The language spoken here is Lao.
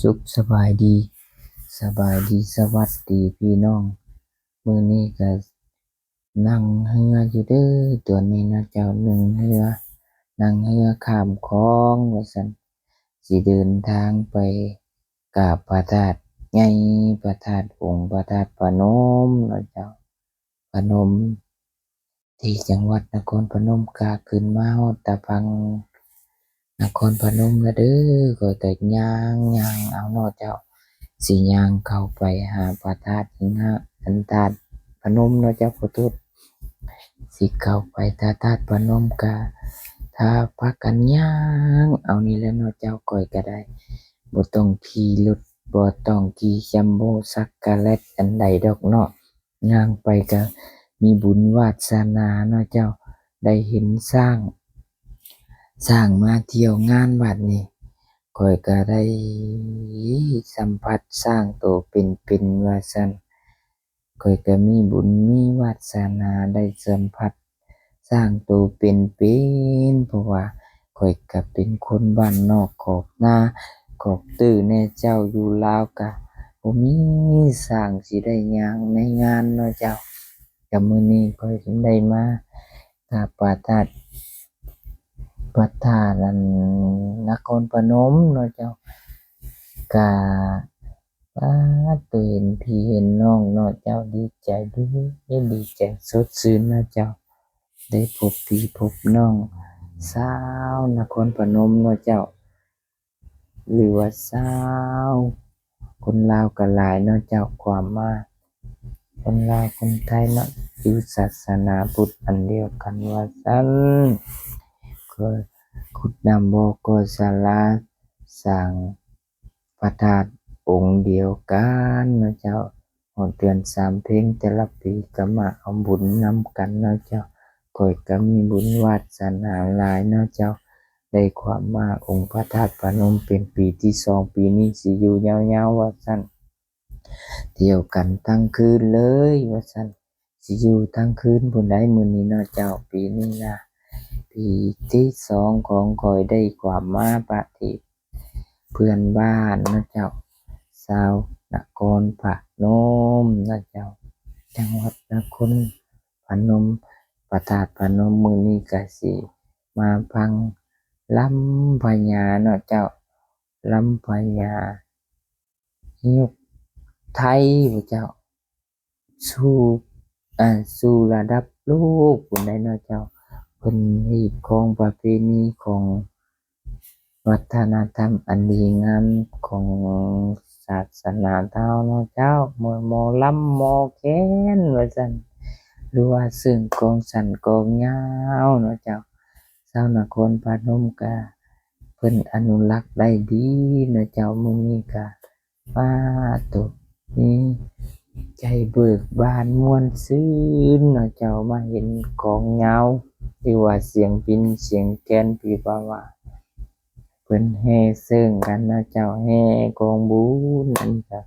ສຸກສະບາຍດີ ສະບາຍດີ ສະຫວັດດີພີ່ນ້ອງ. ມື້ນີ້ກະນັ່ງເຮືອຢູ່ເດີ ຕອນນີ້ນະເຈົ້າ ນັ່ງເຮືອ ນັ່ງເຮືອຂ້າມຂອງວ່າຊັ້ນ ຊິເດີນທາງໄປກາບພະທາດໃຫຍ່ ພະທາດອົງພະທາດພະນົມເນາະເຈົ້າ ພະນົມ ທີ່ຈັງຫວັດນະຄອນພະນົມ. ກະຂຶ້ນມາຮອດຕາຝັ່ງນະຄອນພະນົມລະເດີ ຂ້ອຍກະຍ່າງ ຍ່າງເອົາເນາະເຈົ້າ ຊິຍ່າງເຂົ້າໄປຫາພະທາດຫິງຫະ ອັນທາດພະນົມເນາະເຈົ້າ ຂໍໂທດ ຊິເຂົ້າໄປພະທາດພະນົມ ກະຖ້າພາກັນຍ່າງເອົານີ້ແຫຼະເນາະເຈົ້າ ຂ້ອຍກະໄດ້ ບໍ່ຕ້ອງຂີ່ລົດ ບໍ່ຕ້ອງຂີ່ຈັມໂບ້ຊັກກະແລັດອັນໃດດອກເນາະ. ຍ່າງໄປກະມີບຸນວາດສະໜາເນາະເຈົ້າ ໄດ້ເຫັນຊ້າງ ຊ້າງມາທ່ຽວງານບາດນີ້ ຂ້ອຍກະໄດ້ສຳຜັດຊ້າງໂຕເປັນໆວ່າຊັ້ນ ຂ້ອຍກະມີບຸນມີວາດສະໜາໄດ້ສຳຜັດຊ້າງໂຕເປັນໆ ເພາະວ່າຂ້ອຍກະເປັນຄົນບ້ານນອກຂອກນາຂອກຕື້ແນ່ເຈົ້າ ຢູ່ລາວກະບໍ່ມີຊ້າງຊິໄດ້ຍ່າງໃນງານເນາະເຈົ້າ. ກະມື້ນີ້ຂ້ອຍຈຶ່ງໄດ້ມາກາບພະທາດ ພະທາດອັນນະຄອນພະນົມເນາະເຈົ້າ ກະ ປາດ ໄດ້ເຫັນພີ່ເຫັນນ້ອງເນາະເຈົ້າ ດີໃຈເດີ ດີໃຈສົດຊື່ນເນາະເຈົ້າ ໄດ້ພົບພີ່ພົບນ້ອງຊາວນະຄອນພະນົມເນາະເຈົ້າ ຫຼືວ່າຊາວ ຄົນລາວກະຫຼາຍເນາະເຈົ້າ ຄວາມມາ ຄົນລາວຄົນໄທເນາະ ຢູ່ສາສະໜາພຸດອັນດຽວກັນວ່າຊັ້ນ ກະຂຸດນ້ຳບໍ່ກໍ່ສາລາ ສ້າງ ພະທາດອົງດຽວກັນເນາະເຈົ້າ ຮອດເດືອນສາມເພັງແຕ່ລະປີກະມາເອົາບຸນນຳກັນເນາະເຈົ້າ. ຂ້ອຍກະມີບຸນວາດສະໜາຫຼາຍເນາະເຈົ້າ ໄດ້ຄວາມມາອົງພະທາດພະນົມເປັນປີທີສອງ ປີນີ້ຊິຢູ່ຍາວໆວ່າຊັ້ນ ທ່ຽວກັນທັງຄືນເລີຍວ່າຊັ້ນ ຊິຢູ່ທັງຄືນພຸ້ນໃດ໋ມື້ນີ້ເນາະເຈົ້າ. ປີນີ້ນະ ປີທີສອງຂອງຂ້ອຍໄດ້ຄວາມມາປະເທດເພື່ອນບ້ານເນາະເຈົ້າ ຊາວນະຄອນພະນົມເນາະເຈົ້າ ຈັງຫວັດນະຄອນພະນົມ ພະທາດພະນົມ. ມື້ນີ້ກະຊິມາຟັງລຳພະຍາເນາະເຈົ້າ ລຳພະຍາ ຍົກໄທພຸ້ນເຈົ້າ ສູ່ ອ່າ ສູ່ລະດັບໂລກພຸ້ນໃດ໋ເນາະເຈົ້າ. ເພິ່ນຮີດຄອງປະເພນີຂອງວັດທະນະທຳອັນດີງາມຂອງສາສະໜາລາວເນາະເຈົ້າ ໝໍ ໝໍລຳໝໍແຄນວ່າຊັ້ນ ຫຼືວ່າເຊິ່ງກອງສັ້ນກອງຍາວເນາະເຈົ້າ. ຊາວນະຄອນພະນົມກະ ເພິ່ນອະນຸລັກໄດ້ດີເນາະເຈົ້າ. ມື້ນີ້ກະ ປາໂຕ ມີໃຈເບີກບານມ່ວນຊື່ນເນາະເຈົ້າ ມາເຫັນກອງຍາວ ຫຼືວ່າສຽງປິ່ນສຽງແຄນ ທີ່ວ່າ ວ່າເພິ່ນແຫ່ເຊິ່ງກັນເນາະເຈົ້າ ແຫ່ກອງບຸນ. ອັນນີ້ກະ